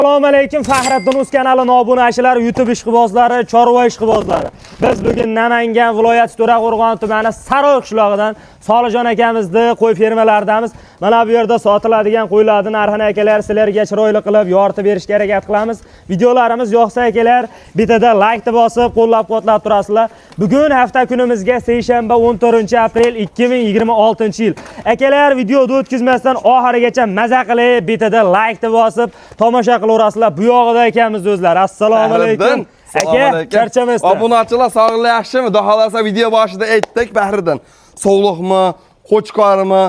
Assalomu alaykum Fahriddin Uz kanalining obunachilari, YouTube ishqibozlari, chorva ishqibozlari. Biz bugun Namangan viloyati To'raqo'rg'on tumani Saroy qishlog'idan Solijon akamizni qo'y fermalaridamiz. Mana bu yerda sotiladigan qo'ylarning narxini akalar sizlarga chiroyli qilib yoritib berishga harakat qilamiz. Videolarimiz yoqsa akalar bittada like bosib qo'llab-quvvatlab turasizlar. Bugun hafta kunimizga seshanba 14 aprel 2026-yil. Akalar videoni o'tkazmasdan oxirigacha maza qilib bittada like bosib tomosha qilaverasizlar. Bu yog'ida akamiz o'zlari. Assalomu alaykum. Aka, charchamasdan. Obunachilar sog'liq yaxshimi? Xudo xolasa video boshida aytdik Bahriddin. Sog'liqmi, qo'chqormi,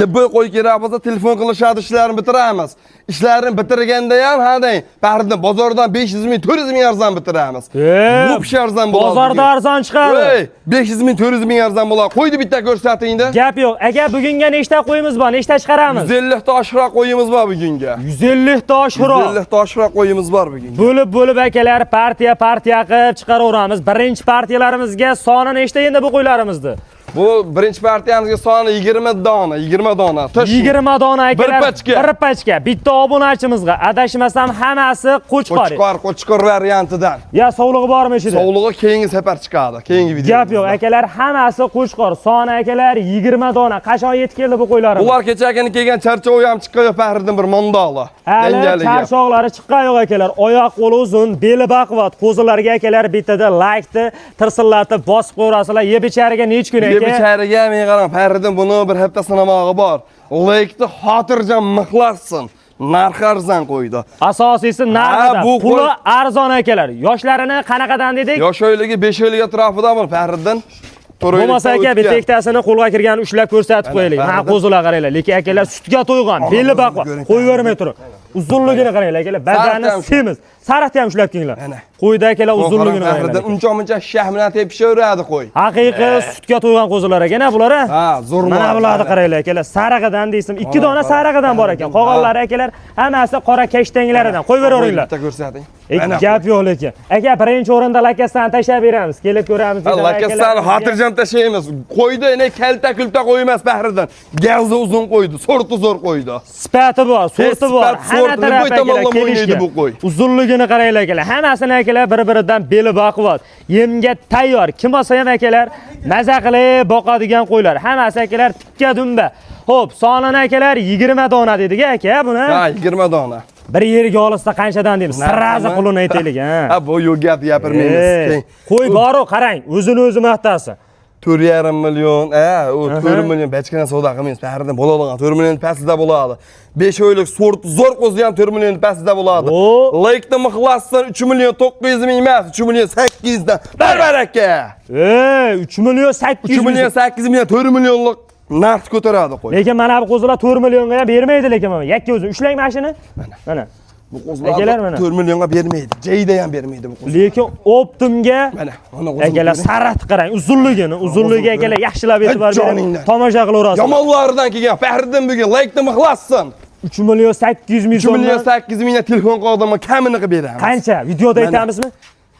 libi qo'y kerak bo'lsa telefon qilishadi, ishlarini bitiramiz. Ishlarini bitirganda ham ha deng, Bahriddin bozordan 500 ming, 400 ming arzon bitiramiz. Вообще arzon bo'ladi. Bozorda arzon chiqadi. Ey, 500 ming, 400 ming arzon bo'ladi. Qo'ydi bitta ko'rsatingda. Gap yo'q. Aka, bugunga nechta qo'yimiz bor? Nechta chiqaramiz? 150 ta oshiqroq qo'yimiz bor bugunga. 150 ta oshiqroq. 150 ta oshiqroq qo'yimiz bor bugunga. Bo'lib-bo'lib akalar partiya partiya qilib chiqaraveramiz. Birinchi partiyalarimizga soni nechta endi bu qo'ylarimizni? Bu birinchi partiyamizga soni 20 dona, 20 dona. Tosh. 20 dona akalar. Bir pachka. Bir pachka. Bitta obunachimizga adashmasam hammasi qo'chqor. Qo'chqor, qo'chqor variantidan. Ya sovlig'i bormi ichida? Sovlig'i keyingi safar chiqadi, keyingi video. Gap yo'q akalar, hammasi qo'chqor. Soni akalar 20 dona. Qachon yetib keldi bu qo'ylarimiz? Ular kechagini kelgan charchovi ham chiqqan yo'q Fahriddin bir mondoli. Hali Yangaligi. Charchoqlari chiqqan yo'q akalar. Oyoq qo'li uzun, beli baquvvat. Qo'zilarga akalar bittada laykni tirsillatib bosib qo'yasizlar. Yeb ichariga necha kun Yeb aka? ichariga men qarang, Fahriddin buni bir hafta sinamog'i bor. Laykni xotirjam mixlasin. Narxi arzon qo'ydi. Asosiysi narxida. Ha, bu Puli arzon akalar. Yoshlarini qanaqadan dedik? Yosh oyligi 5 oylik atrofida bu Fahriddin. To'rt Bo'lmasa oylikdan aka bitta o'tgan. ikkitasini qo'lga kirganini ushlab ko'rsatib qo'yaylik. Mana Fahriddin. qo'zilar qaranglar, lekin akalar sutga to'ygan, beli baquvvat. ko'ring, Qo'yib vermay turib. Uzunligini qaranglar akalar, badani Sariqni ham semiz. Sariqni ham ushlab kelinglar. Mana. Qo'yda akalar uzunligini qaranglar. Fahriddin uncha muncha shah bilan tepishaveradi qo'y. Haqiqiy sutga to'ygan qo'zilar ekan bular. Ha, zo'r Mana bo'ladi. bularni qaranglar akalar, sarig'idan deysim, ikki dona sarig'idan bor ekan. Qolganlari akalar hammasi qora kashtanglaridan. Qo'yib beraveringlar. Bitta ko'rsating. Gap yo'q lekin. Aka, birinchi o'rinda lakasdan tashlab beramiz. Kelib ko'ramiz. Ha, lakasdan xotirjam tashlaymiz. Qo'ydi, ne kalta kulta qo'ymas Bahriddin. Gavzi uzun qo'ydi, sorti zo'r qo'ydi. Sifati bor, sorti bor. Sifat, Hamma sort, taraf любой akalar tomonlama o'ynaydi kelishgan. bu qo'y. Uzunligini qaranglar akalar. Hammasini akalar bir-biridan beli baquvvat. Yemga tayyor. Kim olsa ham akalar maza qilib boqadigan qo'ylar. Hammasi akalar tikka dumba. Xo'p, sonini akalar 20 dona dedik aka buni. Ha, 20 dona. Bir yerga olsa qanchadan deymiz? Narximi? Сразу pulini aytaylik, ha. Ha, bu yo'q gap gapirmaymiz. Ey, qo'y boru qarang, o'zini o'zi maqtasin. 4,5 million, ha, u 4 million bachkana savdo qilmaymiz. Bahriddin bo'ladigan 4 million pastida bo'ladi. 5 oylik sort zo'r qo'zi ham 4 million pastida bo'ladi. O. Laykni mixlassin 3 million 900 ming emas, 3 million 800 dan. Barbar aka. Ey, 3 million 800 3 million 800 million 4 millionlik narx ko'taradi qo'y. Lekin mana bu qo'zilar 4 millionga ham bermaydi lekin mana yakka o'zi. Ushlang mana shuni. Mana. Bu qo'zilar Akalar mana. 4 millionga bermaydi. Jayda ham bermaydi bu qo'zi. Lekin оптом ga Mana, mana qo'zini akalar ko'ring. sariq qarang, uzunligini, uzunligi akalar yaxshilab e'tibor bering. Joningdan. Tomosha qilaverasiz. Yomonlaridan kelgan Fahriddin bugun laykni mixlassin. 3 million 800 ming 3 million so'mdan 800 mingdan telefon qildim, kamini qilib beramiz. qancha? Videoda Mana. aytamizmi?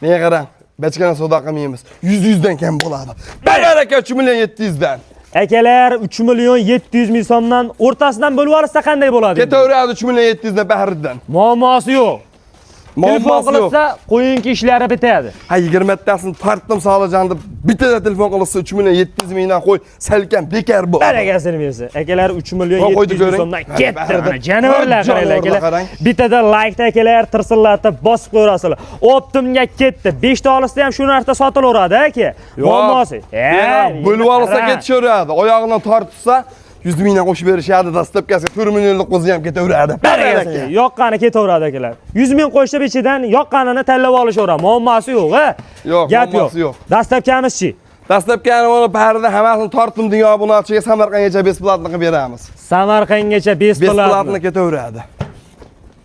Menga qarang, bachkana savdo qilmaymiz. 100 100 dan kam bo'ladi. Barbar aka 3 million 700 dan. Akalar 3 million 700 ming so'mdan o'rtasidan bo'lib olsa qanday bo'ladi? endi? Ketaveradi 3 million 700 dan Bahriddin. Muammosi yo'q. Telefon Muammosi yo'q. qilsa, qo'yinki ishlari bitadi. Ha 20 tasini tortdim Solijon deb bittada telefon qilsa 3 million 700 mingdan qo'y, salkam bekor bo'ladi. Barakasini bersin. Akalar 3 million Va qo'ydi 700 ming ko'ring. so'mdan Mana ketdi. bahridan. Mana jonivorlar Va qaranglar jonivorlar akalar. qarang. Bittada like akalar tirsillatib bosib qo'yasizlar. Оптом ga ketdi. 5 ta olsa ham shu narxda sotilaveradi aka. Muammosi. Bo'lib olsa qarang. ketishaveradi. Oyog'idan tortsa 100 mingdan qo'shib berishadi. Доставка siga 4 millionlik qo'zi ham ketaveradi. Barakasini yoqqani ketaveradi akalar. 100 ming qo'shib ichidan yoqqanini tanlab olishaveradi. Muammosi yo'q, ha? Yo'q, Gap yo'q. muammosi yo'q. Доставка mizchi? Доставка ni mana Bahridan hammasini tortdim degan obunachiga Samarqandgacha бесплатно qilib beramiz. Samarqandgacha бесплатно. Бесплатно ketaveradi.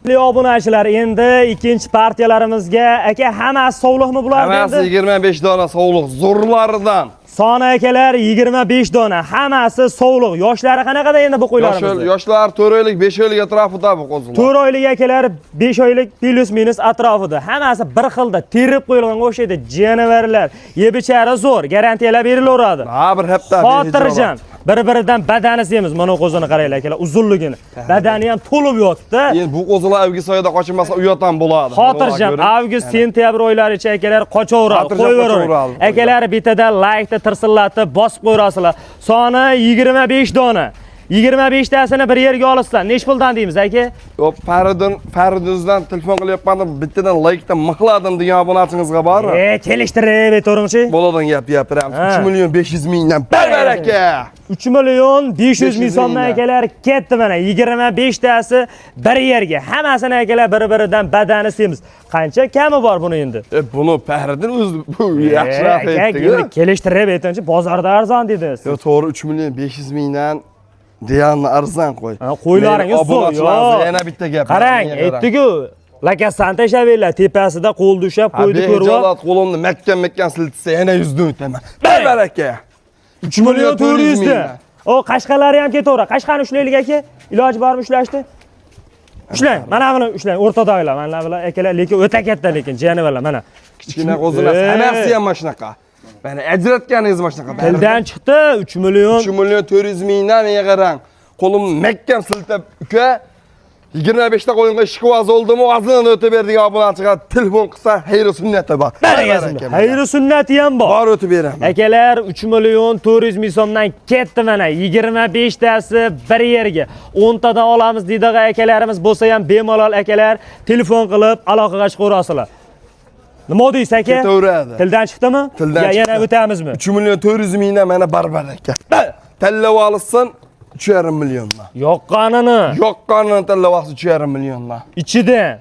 Obunachilar, endi ikkinchi partiyalarimizga aka hammasi sovliqmi bularni Hammasi endi? 25 dona sovliq zo'rlaridan. Soni akalar 25 dona, hammasi sovliq. Yoshlari qanaqada endi bu qo'ylarimizni? Yoshlar 4 oylik, 5 oylik atrofida bu qo'zilar. 4 oylik akalar, 5 oylik плюс минус atrofida. Hammasi bir xilda terib qo'yilganga o'xshaydi. Jonivorlar. Yeb ichari zo'r, garantiyalar berilaveradi. Ha, bir hafta. Xotirjam. Bir-biridan badani semiz. Mana qo'zini qaranglar akalar, uzunligini. Badani ham to'lib yotibdi. Endi bu qo'zilar avgust oyida qochilmasa uyat ham bo'ladi. Xotirjam avgust, sentyabr oylari ichida akalar qochaveradi, Xotirjam qo'yaveradi. qochaveradi. Akalar bittada laykni tirsillatib bosib qo'yasizlar. Soni 25 dona. 25 tasini bir yerga olishsan. Nech puldan deymiz aka? Yo'q, Faridundan telefon qilyapman, bittadan laykdan mixladim degan obunachingizga bor. Kelishtirib aytaveringchi. Bo'ladigan gap gapiramiz. Ha. 3 million 500 mingdan bir baraka. 3 million 500 ming so'mdan mingdan. akalar ketdi mana 25 tasi bir yerga. Hammasini akalar bir-biridan badani semiz. Qancha kami bor buni endi? Buni Fahriddin o'zi bu yaxshiroq Aka, aytdi-ku. endi kelishtirib aytingchi, bozorda arzon dedingiz. Yo'q, to'g'ri 3 million 500 mingdan deganni arzon qo'y. Ha, qo'ylaringiz Meni zo'r, obunachilarimizga yo'q. yana bitta gap. Qarang, menga qarang. aytdi-ku, lakasdan tashlaveringlar, tepasida qo'lni ushlab Ha, qo'ydi ko'rib. Behijolat qo'limni mahkam mahkam siltsa yana 100 dan o'taman. Bir baraka. 3 million 400 da. O qashqalari ham ketaveradi. Qashqani ushlaylik aka. Iloji bormi ushlashni? Ushlang. Mana buni ushlang. O'rtadagilar, mana bular akalar, lekin o'ta katta lekin jonivorlar mana. Kichkina qo'zilar hammasi ham mana shunaqa. Mana ajratganingiz mana shunaqa. Tildan chiqdi 3 million. 3 million 400 mingdan menga qarang. Qo'limni mahkam siltab uka 25 ta qo'yinga ishqiboz oldimi, vaznini o'tib berdigan obunachiga telefon qilsa, xayri sunnati bor. Barakasini. Xayri sunnati ham bor. Bor o'tib beraman. Akalar 3 million 400 ming so'mdan ketdi mana 25 tasi bir yerga. 10 tadan olamiz deydigan akalarimiz bo'lsa ham bemalol akalar telefon qilib aloqaga chiqaverasizlar. Nima deysiz aka? Ketaveradi. Tildan chiqdimi? Tildan Ya yana chiqdi. o'tamizmi? 3 million 400 mingdan mana barbar aka. Tanlab olsin 3,5 milliondan. Yoqqanini Yoqqanini tanlab olsin 3,5 milliondan. ichidan.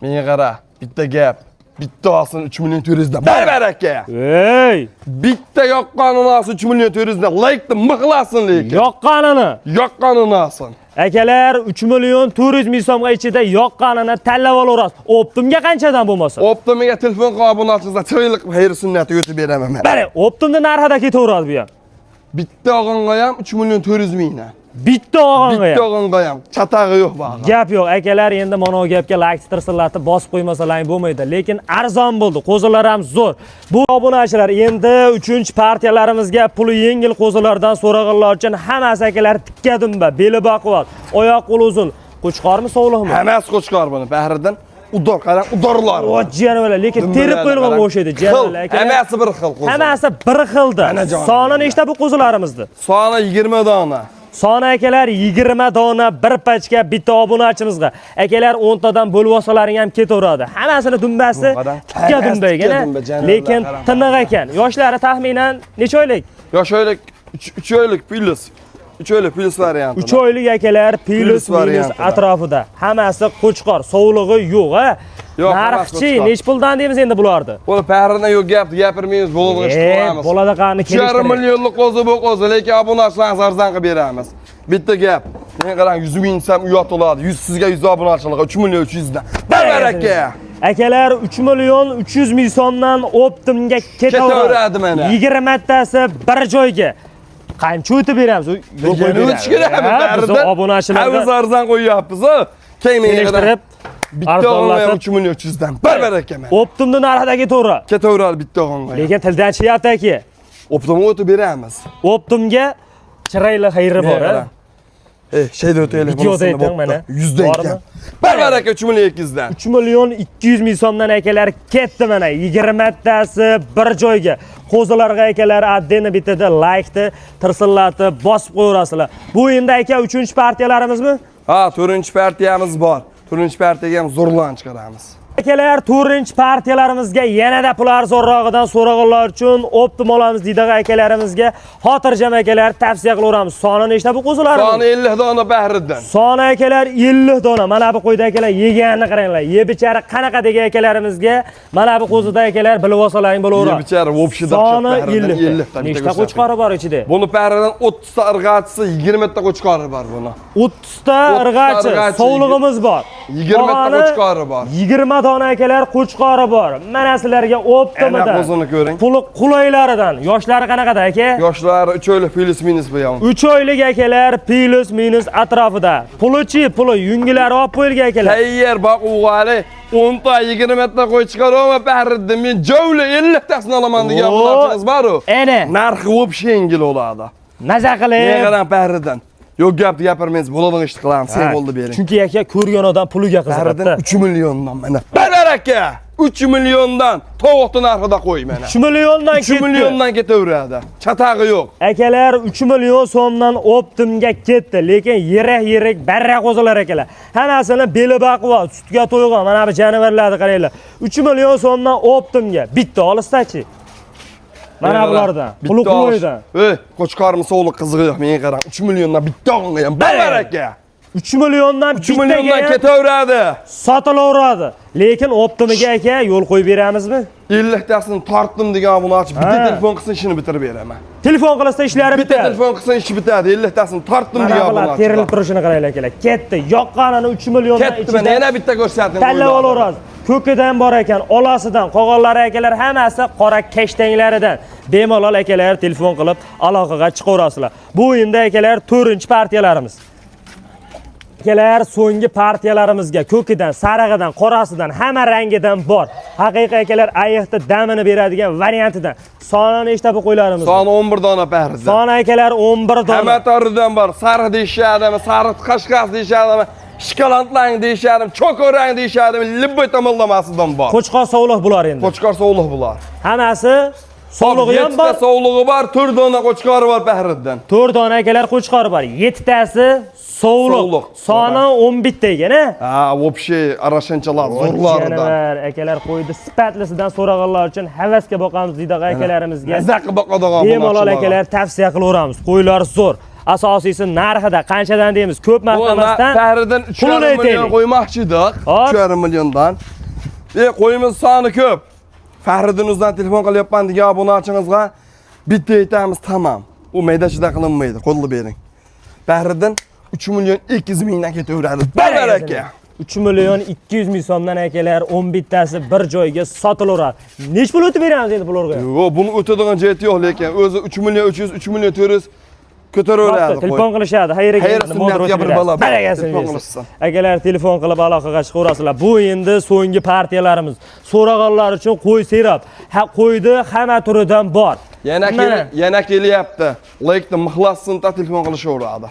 Menga qara, bitta gap. Bitta olsin 3 million 400 dan. Barbar aka. Ey, Bitta yoqqanini olsin 3 million 400 dan. Laykni mixlasin lekin. yoqqanini. Yoqqanini olsin. Akalar 3 million 400 ming so'mga ichida yoqqanini tanlab olaverasiz. Optimga qanchadan bo'lmasa? Optimiga telefon qilib obunachingizga chiroyli qilib xayr sunnati o'tib beraman men. Bari, optimni narxida ketaveradi bu ham. Bitta og'inga ham 3 million 400 mingdan. Bitta og'inga Bitta ham. og'inga ham chatag'i yo'q bag'i. Gap yo'q akalar, endi mana bu gapga like tirsillatib bosib qo'ymasalaring bo'lmaydi. Lekin arzon bo'ldi. Qo'zilar ham zo'r. Bu obunachilar endi 3-partiyalarimizga puli yengil qo'zilardan so'rag'anlar uchun hammasi akalar tikka dumba, beli baquvvat, oyoq qo'li uzun. Qo'chqormi, sovliqmi? Hammasi qo'chqor buni Bahriddin. Udor qarang, udorlar. O jonivorlar, lekin terib qo'yilganga o'xshaydi jonivorlar akalar. Hammasi bir xil qo'zi. Hammasi bir xilda. Ana jonim. Soni nechta bu qo'zilarimizni? Soni 20 dona. Soni akalar 20 dona bir pachka bitta obunachimizga. Akalar 10 tadan bo'lib olsalaring ham ketaveradi. Hammasini dumbasi Qarang, tikka hammasi dumba tikka ekan, dumba, jonivorlar, lekin qarang. tiniq ekan. Yoshlari taxminan necha oylik? Yosh oylik 3 oylik plus. 3 oylik plus varianti. 3 oylik akalar plus Plus minus variantida. atrofida. Hammasi qo'chqor, sovlig'i yo'q, ha. Yo'q, hammasi Narxchi qo'chqor. nech puldan deymiz endi bularni? Buni Bahriddin yo'q gap gapirmaymiz, bo'ladigan ish qilamiz. Bo'ladi qani 3,5 kelishtirib. millionlik qo'zi bu qo'zi, lekin obunachilarimiz arzon qilib beramiz. Bitta gap. Men qarang 100 ming desam uyat bo'ladi. 100 sizga 100 obunachilarga 3 million 300 dan. Bir baraka. Akalar 3 million 300 ming so'mdan optimga ketaveradi. Ketaveradi mana. 20 tasi bir joyga. Qancha o'tib beramiz? Yo'l qo'yib Yana beramiz. o'tish kerak Ha, biz obunachilarga Biz arzon qo'yyapmiz, ha. Keyin menga qarang. kelishtirib Bitta og'inga ham arzonlatib 3 million 300 dan. Bir baraka mana. optimni narxida ketaveradi. Ketaveradi bitta og'inga. Lekin tildan chiqyapti aka. Optimga o'tib beramiz. Optimga chiroyli xayri bor, ha. Şeyda o'taylik. Videoda ayting mana. 100 dan Bormi? kam. Bir baraka 3 million 200 dan. 3 million 200 ming so'mdan akalar ketdi mana 20 tasi bir joyga. Qo'zilarga akalar addeni bittada laykni tirsillatib bosib qo'yaverasizlar. Bu endi aka 3-partiyalarimizmi? Ha, 4-partiyamiz bor. 4-partiyaga ham zo'rlan chiqaramiz. Akalar 4-partiyalarimizga yanada pul arzonrog'idan so'rag'anlar uchun optim olamiz deydigan akalarimizga xotirjam akalar tavsiya qilaveramiz. Soni nechta bu qo'zilarimiz? Soni 50 dona Bahriddin. Soni akalar 50 dona. Mana bu qo'yda akalar yeganini qaranglar. Yeb ichari qanaqa degan akalarimizga mana bu qo'zida akalar bilib olsalaring bo'laveradi. Yeb ichari вообще Soni dahshat Bahriddin 50 50 ta. Nechta qo'chqori bor ichida? Buni Bahriddin 30 ta irg'achisi, 20 ta qo'chqori bor buni. 30 ta irg'achi, irg'achi, sovlig'imiz bor. 20 ta Qolgani qo'chqori bor. 20 dona akalar qo'chqori bor. Mana sizlarga optimida. Ana qo'zini ko'ring. Puli qulaylaridan. Yoshlari qanaqada aka? Yoshlari 3 oylik plus minus bu ham. 3 oylik akalar plus minus atrofida. Pulichi, puli yungilari olib qo'yilgan akalar. Tayyor boquvg'ali 10 ta 20 ta qo'y chiqaraman Bahriddin. Men jovli 50 tasini olaman degan Oo. obunachiz bor-u. Ana. Narxi вообще yengil bo'ladi. Maza qilib. Men qarang Bahriddin. Yo'q gapni gapirmaymiz, bo'ladigan ishni qilamiz. Sen bo'ldi bering. Chunki aka ko'rgan odam puliga Bahriddin qiziqadi. 3 milliondan mana. Baraka! 3 milliondan tovuqni narxida qo'y mana. 3 milliondan 3 ketdi. milliondan ketaveradi. Chatag'i yo'q. Akalar 3 million so'mdan optimga ketdi, lekin yirik-yirik barra qo'zilar akalar. Hammasini beli baquvvat, sutga to'ygan mana bu jonivorlarni qaranglar. 3 million so'mdan optimga bitta olsa-chi. Mana bulardan, Bitta olish. quli-qulidan. Ey, qo'chqormi sovliq qizig'i yo'q, menga qarang. 3 milliondan bitta olgan ham baraka. 3 milliondan 3 milliondan bittaga ham ketaveradi. sotilaveradi. Lekin optimiga aka yo'l qo'yib beramizmi? 50 tasini tortdim degan obunachi bitta Ha. telefon qilsin ishini bitirib beraman. Telefon qilsa ishlari Bitta bitadi. telefon qilsin ishi bitadi. 50 tasini tortdim Mana degan bular obunachi. terilib turishini qaranglar akalar. Ketdi. Yoqqanini 3 milliondan Ketdi mana ichidan yana bitta ko'rsating. tanlab olaverasiz. Ko'kidan bor ekan, olasidan, qolganlari akalar hammasi qora kashtanglaridan. Bemalol akalar telefon qilib aloqaga chiqaverasizlar. Bu endi akalar 4-partiyalarimiz. Akalar so'nggi partiyalarimizga ko'kidan, sarig'idan, qorasidan, hamma rangidan bor. Haqiqiy akalar ayiqni damini beradigan variantidan. Sonini nechta bu qo'ylarimiz? Soni 11 dona Bahriddin. Soni akalar 11 dona. Hamma taridan bor. Sariq deyishadimi, sariq qashqas deyishadimi, shikolatlang deyishadimi, cho'korang deyishadimi, libboy tomonlamasidan bor. Qo'chqor sovliq bular endi. Qo'chqor sovliq bular. Hammasi sovlig'i ham bor. Yettita sovlig'i bor, 4 dona qo'chqori bor Bahriddin. 4 dona akalar qo'chqor bor. 7 tasi sovliq. Sovliq. Soni 11 ta ekan, a? Ha, вообще arashanchalar zo'rlaridan. Janavar akalar qo'ydi. Sifatlisidan so'raganlar uchun havasga boqamiz Didoq akalarimizga. Mazza qilib boqadigan Bemalol akalar tavsiya qilaveramiz. Qo'ylar zo'r. Asosiysi narxida qanchadan deymiz? Ko'p maqtamasdan Bahriddin pulini 3,5 million aytaylik. qo'ymoqchi edik. Hop. 3,5 milliondan. Qo'yimiz soni ko'p. Fahriddin o'zidan telefon qilyapman degan obunachingizga bitta aytamiz, tamom. U mayda-chida qilinmaydi, qo'lni bering. Bahriddin 3 million 200 mingdan ketaveradi. Baraka. 3 million 200 ming so'mdan akalar 11 tasi bir joyga sotilaveradi. Nech pul o'tib beramiz endi bularga? Yo'q, buni o'tadigan jihati yo'q, lekin o'zi 3 million 300, 3 million 400 ko'taraveradi. Telefon qilishadi. Xayr Xayr, sunnatga bir balo. Barakasini Telefon bersin. qilishsin. Akalar telefon qilib aloqaga chiqaverasizlar. Bu endi so'nggi partiyalarimiz. So'raganlar uchun qo'y serab. Ha, qo'yni hamma turidan bor. Yana Mana yana kelyapti. Lekin mixlassin ta telefon qilishaveradi.